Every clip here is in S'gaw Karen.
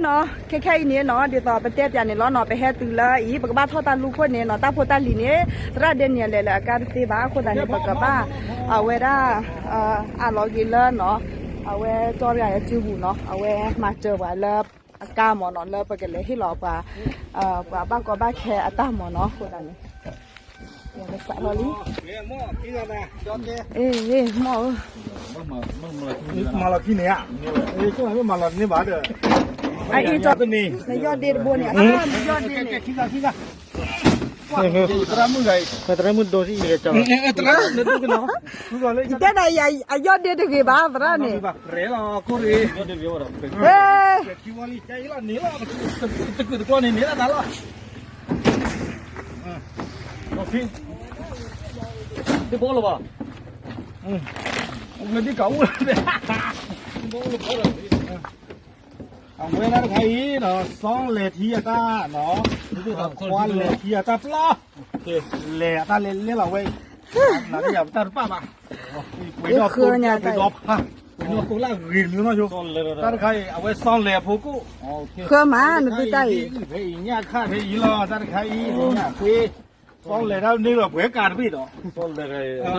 နီၤ, ခဲခဲအံၤန့ၣ်နီၤ ဒ်သိးပတဲပၠးန့ၣ်လီၤနီၤ, ပဟဲတုၤလၢအံၤ ပကဘၣ်ထီၣ်တၢ်လူၤခိၣ်န့ၣ်နီၤ, တၢ်ဖိတၢ်လံၤန့ၣ် သရၣ်ဒဲနံၣ်အလဲၤလၢအကါတသ့ဘၣ်အဃိသတးန့ၣ် ပကဘၣ် အဝဲဒၣ် အးလီၤက့ၤလၢနီၤ, အဝဲကၠီတဂၤအစုပူၤနီၤ, အဝဲမၤစၢၤပှၤလၢအကါမ့ၢ်နီၤ, လၢပကလဲၤဟ့ၣ်လီၤပှၤ ပှၤဘၣ်ကီဘၣ်ခဲအတၢ်မ့ၢ်နီၤ, အဃိသတးန့ၣ် ယကစးထီၣ်လံ, မ့ၢ်ဧၢ မၤလီၤခံန့ၣ်ဧါ, မၤလီၤန့ၢ်ဘၣ်ဒီး, အအံၤကၠီတန့ၣ် နယီၢ်ဒ့တဘိန့ၣ်, နယီၢ်ဒ့ သရၣ်မုၣ်ဒိၣ်, သရၣ်မုၣ်ဒိၣ်, ယတဲနၤ အယီၢ်ဒ့တဂ့ၤဘၣ် သရၣ်န့ၣ်, တဘီလၢၤဘၣ်, အဝဲဒၣ်တခါအံၤနီၤ စီလဲၤထံအတၢ်နီၤ, ခွါလဲၤထံအတၢ်ပျီ, လဲၤအတၢ်လဲၤလဲၤလီၤဝဲအံၤ, နၤဒီးယၤပတၢ်တပာ်ဘၣ်, ပှ့ၤဒီးဖိပှ့ၤဒီဖး, ပှ့ၤဒီးဖိလၢအဂ့ၤတမံၤနီၤ, တၢ်တခါအံၤ အဝဲစီလဲၤအဖိကိၣ်, ဃၢမးနသုတၢ်အံၤ, ဖဲအံၤညၣ်ခၣ်ဖဲအံၤလီၤ, တၢ်တခါအံၤ ညၣ်ဃ့ စီလဲၤတၢ်န့ၣ်လီၤ ပှဲၤကးတဘ့ၣ်ဒီး, တၢ်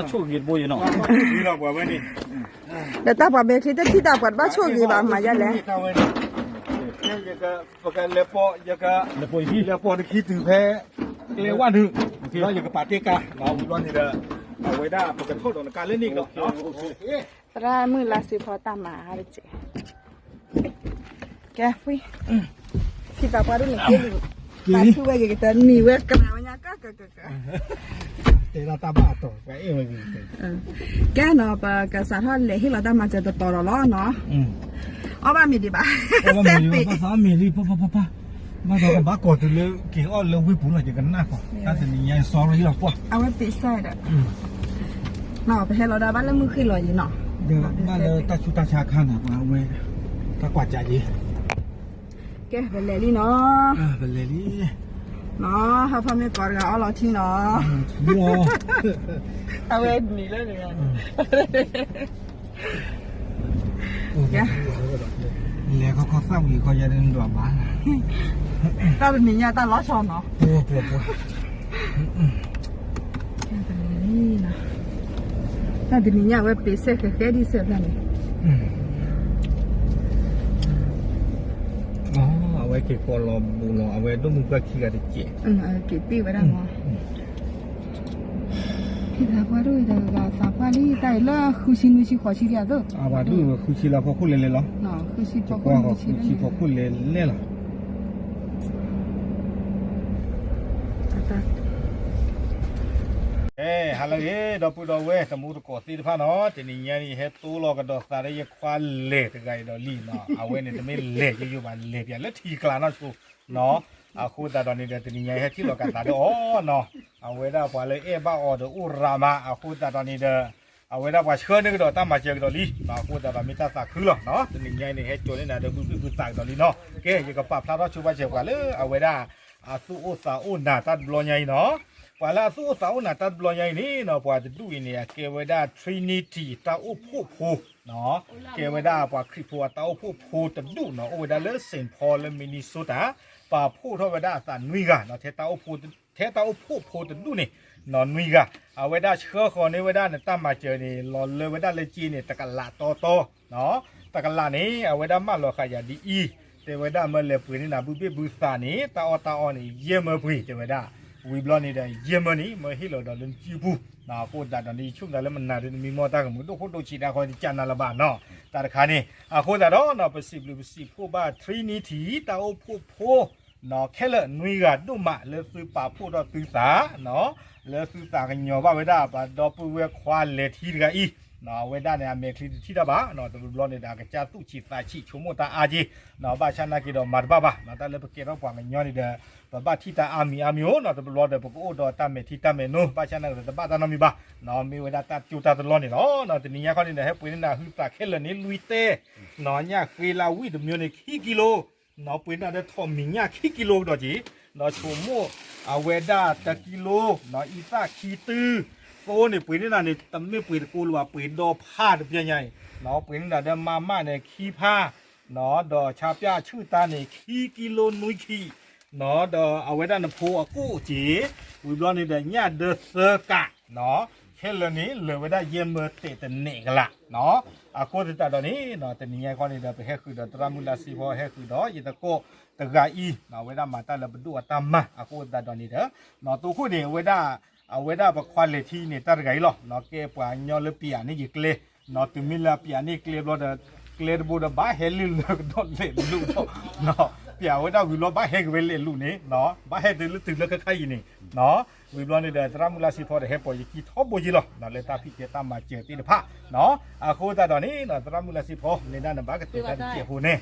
ဆိၣ်ဂ့ၤတဘိယနီၤ, ဒီးတၢ်ပှၤမဲာ်ချံတထံၣ်တၢ်ပှၤတဘၣ်ဆိၣ်ဂ့ၤဘၣ်မၤယါလဲၣ်, ပကလဲၤပိာ် ယကလဲၤပိာ်တခံတုၤဖဲ ကျဲဝၣ်နုာ်, ဒီးယကပာ်တ့ၢ်ကါ, ဘျီန့ၣ်ဒီး အဝဲဒၣ်ပကထီၣ်ဒီးနကါလၢန့ၣ်ကဒီး, သရၣ်မုၣ်လါစ့ဖီတၢ်မၤအါတက့ၢ်, ကဲ ဖံသးပှၢ်ဒိၣ်န့ၣ်က့, ပာ်ထူဝဲက့ၤကတၢၢ်နံၤဝဲကနၣ်ဝဲညါ, ကဲနီၤ ပကစးထီၣ်လဲၤဟ့ၣ်လီၤတၢ်မၤစၢၤတတီၤဒီးလီၤနီၤ, အီၣ်ဘၣ်မ့ၤဒံးဘၣ်, ဘၣ်သးမ့ၤလံ ပပပပ, ဘၣ်ဒီးကဘၣ်ကိးတုၤလၢက့ၤအီၣ်လၢဝ့ၢ်ပူၤလီၤ ယကနၣ်ကီး, တၢ်တနံၤညါ sorry လီၤကွၢ်, အဝဲပ့ၤစဲဒီး ပဟဲလီၤဒၣ်ဘၣ်လၢမုၢ်ဃ့ၢ်လီၤယံၤနီၤ, ဘၣ်လၢတၢ်ဆူးတၢ်ဆါခါန့ၣ် ပှၤအဝဲ တၢ်ကွၢ်ကၢ်ယံၤ, ကဲ ပလဲၤလံနီၤ, ပလဲၤလံ, နီၤ ဟဲဖီမ့ၢ်ကီးတဂၤအီၣ်လီၤထံနီၤ, အဝဲနံၤလၢတဂၤ လဲၤခီခီသၣ်ဝံၤခီယါဒ်နဒွးဘၣ်, တၢ်တနံၤညါတၢ်လီၤဆီနီၤ, ပှၤပှၤပှၤ, တၢ်တနံၤညါဝဲပ့ၤစဲဃဲဃဲဒ်စဲဖျါန့ၣ်, အဝဲက့ၤကိးလီၤဘူးလီၤ အဝဲဒိၣ်မုၢ်ပှၢ်ခံဂၤတကဲး, က့ၤတ့ၢ်ဝဲဒၣ်မး ဖံသးပှၢ်ဒိၣ်အံၤတဂၤသးပှၢ်လံ တၢ်အံၤလၢဃုဆံနွံဆံဃိးဆံလံအသိး, အဝဲဒိၣ်ဃုဆံလၢဖီခိၣ်လဲၤလဲၤလီၤ, ဃုဆံဖီခိၣ်လဲၤလဲၤ, ဃုဆံဖီခိၣ်လဲၤလဲၤလီၤ, ဟါလၢအဂ့ၤ ဒီပုၢ်ဒီဝဲၢ်တံၤသကိးသ့ၣ်တဖၣ်နီၤ, တနံၤညါန့ၣ် ယဟဲတိလီၤကဒီးသးဒီးယခွါလဲၤတဂၤအံၤဒီးလံနီၤ, အဝဲန့ၣ်တမ့ၢ်လဲၤယိယိဘၣ် လဲၤပၠးလၢထံကျါနီၢ်ဆိနီၤ, အဃိသတးဒီးန့ၣ်ဒီး တနံၤညါယဟဲထံၣ်လီၤကသးဒီးအီၤနီၤ, အဝဲဒၣ်ပှၤလၢအဲၣ်ဘၣ်အီၤဒီးအိၣ်ရၤမး, အဃိသတးဒီးန့ၣ်ဒီး အဝဲဒၣ်ပှၤဆှၢန့ၢ်ကဒီးတၢ်မၤစၢၤကဒီးလံ, အဃိသတးဒီးမ့ၢ်တၢ်သးခုလီၤ, တနံၤညါအံၤန့ၣ် ဟဲစိာ်န့ၢ်နၤဒီးဘုဘုၣ်ဘုသးကဒီးလံနီၤ, ကဲ ယကပာ်ဖျါထီၣ်ဆိပာ်စၢၤပှၤလၢအဝဲဒၣ် အသူၣ်အိၣ်သးအိၣ်နၤတၢ်တဘျီညါအံၤနီၤ, ပှၤလၢအသူၣ်အိၣ်သးအိၣ်နၤတၢ်တဘျီညါအံၤန့ၣ်နီၤ, ပှၤတဒူၣ်အံၤန့ၣ် အကဲဝဲဒၣ် Trinity တၢ်အိၣ်ဖှိၣ်ဖိ, ကဲဝဲဒၣ်ပှၤခရံာ်ဖိအတၢ်အိၣ်ဖှိၣ်ဖိတဒူၣ်နီၤ, အိၣ်ဝဲဒၣ်လၢ Saint Paul လၢ Minnesota, ပာ်ဖှိၣ်ထီၣ်ဝဲဒၣ်အသးနွံဂၤနီၤ, ထဲတၢ်အိၣ်ဖှိၣ်ဖိတဒူၣ်န့ၣ်နီၤ နွံဂၤ, အဝဲဒၣ်ဆှၢဃီၤန့ၢ်ဝဲဒၣ်နတၢ်မၤစၢၤန့ၣ် လီၤလၢဝဲဒၣ်လၢက့န့ၣ် တကလးတီတီ တကလးန့ၣ် အဝဲဒၣ်မၢလီၤဃာ်ယၤဒ်အံၤ, တဲဝဲဒၣ်မၢလဲၤပှ့ၤန့ၢ်နၤဘုဘ့ၣ်ဘုသးန့ၣ် တၢ်အီၣ်တၢ်အီန့ၣ် ယဲၢ်မၢပှ့ၤ တဲဝဲဒၣ်, ဝံၤဘျီန့ၣ်ဒီး ယဲၢ်မၢန့ၣ် မၢဟ့ၣ်လီၤဒီးလၢနစုပူၤ, အဃိသတးဒီးန့ၣ် ယဆိကမိၣ်လၢမနၤဒ်နမံမီၢ်တၢ်ကမူၤ ဒိၣ်ခိၣ်ဒိၣ်ဆံးတၢ်ဃီတကးနၤလၢၤဘၣ်နီၤ, တၢ်တခါန့ၣ် အဃိသတးဒီးနီၤ ပစံးဘျုးပစံးဖှိၣ်ဘၣ် Trinity တၢ်အိၣ်ဖှိၣ်ဖိ နီၤ ခဲလၢာ်နွံဂၤဒိၣ်မးလၢသုပာ်ဖှိၣ်ထီၣ်သုသး နီၤ လၢသုသးကညီၤဘၣ်ဝဲဒၣ် ပှၤဒီပုၢ်ဝဲၢ်ခွါလဲၤထံတဂၤအံၤ နီၤ အဝဲဒၣ်န့ၣ် အမဲာ်ချံတထံၣ်တၢ်ဘၣ် နီၤ တဘျီဘျီန့ၣ်ဒီး အကစၢ်သူၣ်ဆံးသးဆံး ဆိကမိၣ်တၢ်အါက့ၤ နီၤ ဘၣ်ဆၣ်နာ်က့ၤဒီးမၤတဘၣ်ဘၣ် နီၤ တၢ်လၢပကဲထီၣ်ပှၤကညီန့ၣ်ဒီး ပဘၣ်ထံၣ်တၢ်အါမံၤအါမံၤအိၣ် နီၤ တဘျီဘျီဒီး ပကအိၣ်ဒီးတၢ်မဲာ်ထံတၢ်မဲာ်နိ ဘၣ်ဆၣ်နာ်က့ၤဒီး တဘၣ်တၢ်နီတမံၤဘၣ် နီၤ မ့ၢ်ဝဲဒၣ်တၢ်ကၠိတၢ်တလီၢ်န့ၣ်လီၤ နီၤ တနံၤညါခီန့ၣ်ဒီး ဟဲပှ့ၤန့ၢ်နၤဟုသးခဲလၢာ်န့ၣ် လွံၢ်တဲ နီၤ ညၣ်ဃ့လၢဝံၣ်တမံၤန့ၣ် ခံကံလိ နီၤ ပှ့ၤန့ၢ်ဒီးထိးမံၤညၣ်ခံကံလိကဒီးက့ၤ ဒီးဆိမိၣ်အဝဲဒၣ်တကံလိ နီၤ အံသၣ်ခံတု သိန့ၣ် ပှ့ၤန့ၢ်နၤန့ၣ် တမ့ၢ်ပှ့ၤတကိးလၢၤဘၣ် ပှ့ၤဒီဖးတပျဲညါအံၤ နီၤ ပှ့ၤန့ၢ်နၤဒီးမါမၣ်န့ၣ် ခံဖး ဒီးဆါပၠၣ်ဆူၣ်တၢ်န့ၣ် ခံကံလိနွံခံ, ဒီးအဝဲဒၣ်နဖိအကိၣ်က့ၤ, ဝံၤဘျီန့ၣ်ဒီး ညၣ်ဒၢသၢကး, ခဲလၢာ်န့ၣ် လၢာ်ဝဲဒၣ်ယဲၢ်မၢတဲာ်တနဲၣ်ကလး, အဃိသတးဒီးန့ၣ် တနံၤညါခီန့ၣ်ဒီး ပဟဲဃုာ်ဒီးသရၣ်မုၣ်လါစ့ဖီ ဟဲဃုာ်ဒီးယသကိးတဂၤအံၤ အဝဲဒၣ်မၤတၢ်လၢပဒိၣ်အတၢ်မၤ အဃိသတးဒီးန့ၣ်ဒီး တိခိၣ်န့ၣ် အဝဲဒၣ် အဝဲဒၣ်ပခွါလဲၤထံန့ၣ် တၢ်တဂၤအံၤလီၤ, ကဲပှၤကညီလၢပျးန့ၢ်ယကျဲ, တုၤမ့ၢ်လၢပျးန့ၢ်ကျဲဘျီဒီး ကျဲတဘိဒီး ဘၣ်ဟဲလၢလၢကဒီးလဲၤလူၤဒီး, ပျးဝဲဒၣ်ဝံၤလီၤ ဘၣ်ဟဲက့ၤဝဲလဲၤလူၤန့ၣ်, ဘၣ်ဟဲတုၤလၢတုၤလၢခဲခါအံၤန့ၣ်, ဝံၤဘျီန့ၣ်ဒီး သရၣ်မုၣ်လါစ့ဖီဒီး ဟဲပိာ်ယခံထီဘိက့ၤလီၤ, လၢတၢ်ဖံးကဲတၢ်မၤစၢၤသ့ၣ်တဖၣ်, အဃိသတးဒီးန့ၣ် သရၣ်မုၣ်လါစ့ဖီ နဲဒၣ်နဘၣ်ကတိၤတၢ်တစဲးဖိန့ၣ်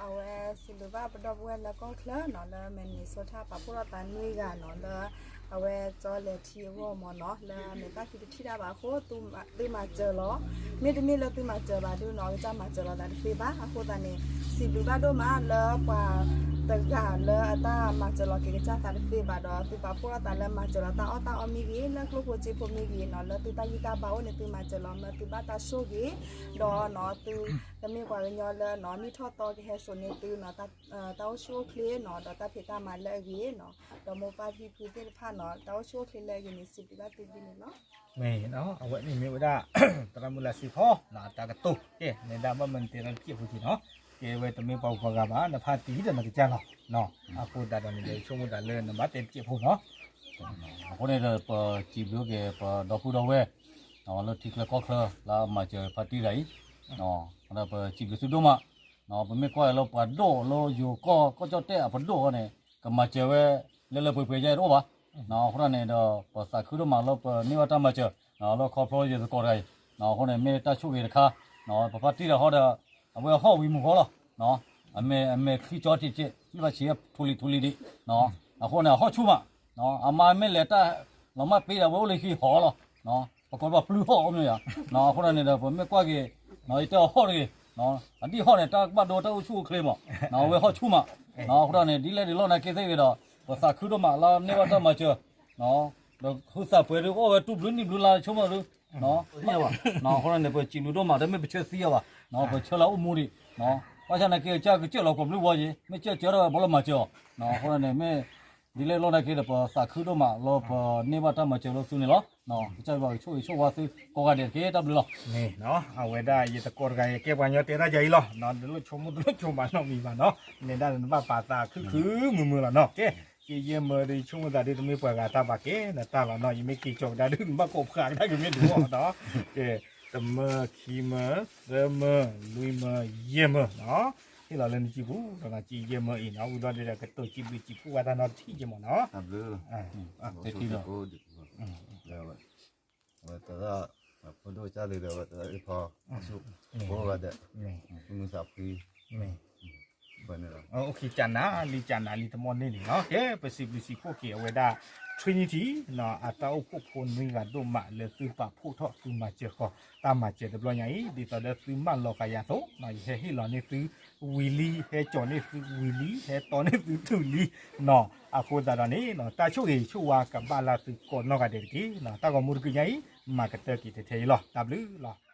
အဝဲစံးဘျုးဘၣ်ပဒီပုၢ်ဝဲၢ်လၢကီၢ်ချၢနီၤ လၢမဲာ်နံၤစိထၣ် ပာ်ဖှိၣ်ထီၣ်သးနွံဂၤနီၤ လၢအဝဲကၠီလဲၤထံအဂီၢ်မ့ၢ်နီၤ လၢအမဲာ်သၣ်ခံတထံၣ်တၢ်ဘၣ်အဃိ သုမၤစၢၤလီၤ, မ့တမ့ၢ်လၢသုမၤစၢၤဘၣ်ဒုနီၤ ကစၢ်မၤစၢၤလီၤသးတသ့ဘၣ်. အဃိသတးန့ၣ် စံးဘျုးဘၣ်ဒိၣ်မးလၢပှၤတဂၤလၢအတၢ်မၤစၢၤလီၤက့ၤကစၢ်သးတသ့ဘၣ်ဒီး သုပာ်ဖှိၣ်ထီၣ်သးလၢမၤစၢၤလီၤတၢ်အီၣ်တၢ်အီမ့ၢ်ဂ့ၤ လၢကျိၣ်ဖိစ့ဖိမ့ၢ်ဂ့ၤနီၤ လၢသုတၢ်ဂံၢ်တၢ်ဘါအိၣ်န့ၣ် သုမၤစၢၤလီၤ မၢသုဘၣ်တၢ်ဆိၣ်ဂ့ၤ ဒီးနီၤ သု ကမ့ၢ်ပှၤကညီလၢနီၤ နံၣ်ထီၣ်သီကဟဲစိာ်န့ၢ်သုနီၤ တၢ်အိၣ်ဆူၣ်အိၣ်ချ့နီၤ ဒီးတၢ်ဖံးတၢ်မၤလၢအဂ့ၤနီၤ ဒီးမိၢ်ပၢ်ဖံဖုသ့ၣ်တဖၣ်နီၤ တၢ်အိၣ်ဆူၣ်အိၣ်ချ့လၢအဂ့ၤန့ၣ် စံးဘျုးဘၣ်သုဒ်န့ၣ်လီၤ. မ့ၢ်နီၤ အဝဲန့ၣ်မ့ၢ်ဝဲဒၣ် သရၣ်မုၣ်လါစ့ဖီ အတၢ်ကတိၤ ကဲ နဲဒၣ်ဘၣ်မနုၤတဲတၢ်တစဲးဖိက့ၤနီၤ ကဲဝဲတမ့ၢ်ပှၤဂုၤပှၤဂၤဘၣ် နဖါတံၢ်ဒီးနကစၢ်လီၤ အဃိသတးဒီးန့ၣ်ဒီး ဆိကမိၣ်သးလၢနဘၣ်တဲတစဲးဖိနီၤ အဃိန့ၣ်ဒီး ပစံးဘျုးက့ၤ ပဒီပုၢ်ဒီဝဲၢ် လၢထံချၢကီၢ်ချၢ လၢအမၤစၢၤဖါတံၢ်တဂၤအံၤ ဒီးပစံးဘျုးသုဒိၣ်မး ပမ့ၢ်ကွၢ်လၢပှၤဒိၣ်လၢယိၤကီၢ် ကီၢ်ကၠီၣ်တဲၣ်အပဒိၣ်အဃိန့ၣ် ကမၤစၢၤဝဲ လၢလၢပှဲၤပှဲၤယါတအိၣ်ဘၣ် အဃိန့ၣ်ဒီး ပသးခုဒိၣ်မးလၢပန့ၢ်ဘၣ်တၢ်မၤစၢၤ လၢခီဖျိယသကိးတဂၤအံၤ အဃိန့ၣ် မ့ၢ်တၢ်ဆိၣ်ဂ့ၤတခါ ပဖါတံၢ်တဂၤဃီဒီး အဝဲအဟီၣ်ဝံၤမုၢ်ဃီလီၤ အမဲာ်ချံကၠီတက့ၢ် မ့ၢ်ဘၣ်ဆံးထူလံထူလံဒံး အဃိန့ၣ် အဟီၣ်ဆူၣ်မး အမါမ့ၢ်လဲၤတၢ် လီၤမၢ်ပ့ၤဒီးဝဲအိၣ်လၢဟံၣ်ဟီၣ်လီၤ ပကိးဘၣ်ပျုၢ်ဟီၣ်အိၣ်မ့ၢ်ယါ အဃိန့ၣ်ဒီး ပမ့ၢ်ကွၢ်က့ၤ ယတဲအဟီၣ်တဂ့ၤ အဒံၣ်ဟီၣ်န့ၣ် တၢ်ကဘၣ်ဒိတၢ်အိၣ်ဆူၣ်အိၣ်ချ့မး အဝဲဟီၣ်ဆူၣ်မး အဃိန့ၣ် ဒ်လဲၣ်ဒ်လဲၣ်နာ်က့သ့ၣ်ဂ့ၤဒီး ပသးခုဒိၣ်မးလၢန့ၢ်ဘၣ်တၢ်မၤစၢၤ ဒီးဟုသးပှဲၤဒုး အီၣ်ဝဲတူၢ်ဘျုးနံၣ်ဘျုးလါဆိကမိၣ်ဒုး အဃိန့ၣ် ပစံးဘျုးဒိၣ်မး တမ့ၢ်ပဆၢသံအီၤဘၣ် ပဆၢလၢအအိၣ်မူဒံး ဘၣ်ဆၣ်နာ်က့ ကစၢ်ကစၢၢ်လီၤကွီၢ်ဘျုးဝီက့ၤ မ့ၢ်ကစၢ်ကစၢၢ်ထီၣ်ဝဲဘၣ်လီၤမၤစၢၤအီၤ အဃိန့ၣ်မ့ၢ် ဒ်လဲၣ်လီၤနာ်က့ဒီး ပသးခုဒိၣ်မးလၢပန့ၢ်ဘၣ်တၢ်မၤစၢၤလၢသုန့ၣ်လီၤ. ကစၢ်ယွၤကဆိၣ်ဂ့ၤဆိၣ်ဝါသုကိးဂၤဒဲးတက့ၢ် တၢ်ဘျုးလီၤ. အဝဲဒၣ်ယသကိးတဂၤအံၤ ကဲပှၤကညီတဲတၢ်ယၤအံၤလီၤ. တလိၣ်ဆိကမိၣ်တလိၣ်ဆိကမးနီတမံၤဘၣ်နီၤ. နဲဒၣ်နဘၣ်ပာ်သးခုခုမုာ်မုာ်လီၤနီၤ. ကဲ က့ၤယဲၢ်မၢဒီး ဆိကမိၣ်သးဒ်တမ့ၢ်ပှၤဂၤတၢ်ဘၣ်ကဲ နတၢ်လီၤနီၤ. ယမ့ၢ်က့ၤကၠီၤကဒါဒုး နဘၣ်ကိးဖှးကဒါက့ၤမ့ၢ်ဒုးအီၤနီၤ. ကဲ တမၢ ခံမၢ သၢမၢ လွံၢ်မၢ ယဲၢ်မၢနီၤ. ဟ့ၣ်လီၤလၢနစုပူၤ ဒီးနက့ၤယဲၢ်မၢအံၤနီၤ. ဝံၤဘျီဒီး ကတိၤစံးဘျုးစံးဖှိၣ်ဝဲတၢ်နီတထံၣ်က့မးနီၤ. ဝဲသရၣ် ဖိဒိၣ်ကၢ်လံဒီး ဝဲသရၣ်အ့ၣ်ဖီ ဆူၣ် ကိးဂၤဒဲး မုၢ်သးဖှံ ဘၣ်န့ၣ်လီၤ. အိၣ်ခံကၠးနၤလံကၠးနၤလံတမီၢ်န့ၣ်န့ၣ်နီၤ. ကဲ ပစံးဘျုးစံးဖှိၣ်က့ၤအဝဲဒၣ် Trinity နီၤ အတၢ်အိၣ်ဖှိၣ်ဖိနွံဂၤဒိၣ်မးလၢသုပာ်ဖှိၣ်ထီၣ်သုမၤစၢၤဃီၤ တၢ်မၤစၢၤတဘျီညါအံၤ ဒ်သိးဒီးသုမၢလီၤဃာ်ယၤအသိးနီၤ ယဟဲဟ့ၣ်လီၤန့ၢ်သုဝံၤလံ ဟဲကၠီၤန့ၢ်သုဝံၤလံ ဟဲတီန့ၢ်သုတုၤလံနီၤ. အဃိသတးဒီးန့ၣ်နီၤ တၢ်ဆိၣ်ဂ့ၤဆိၣ်ဝါကဘၣ်လၢသုကိးနီၢ်ဂၤဒဲးတက့ၢ်. တၢ်ဂီၤမူတကုညါအံၤ မၤကတၢၢ်က့ၤထဲထဲအံၤလီၤ. တၢ်ဘျုးလီၤ.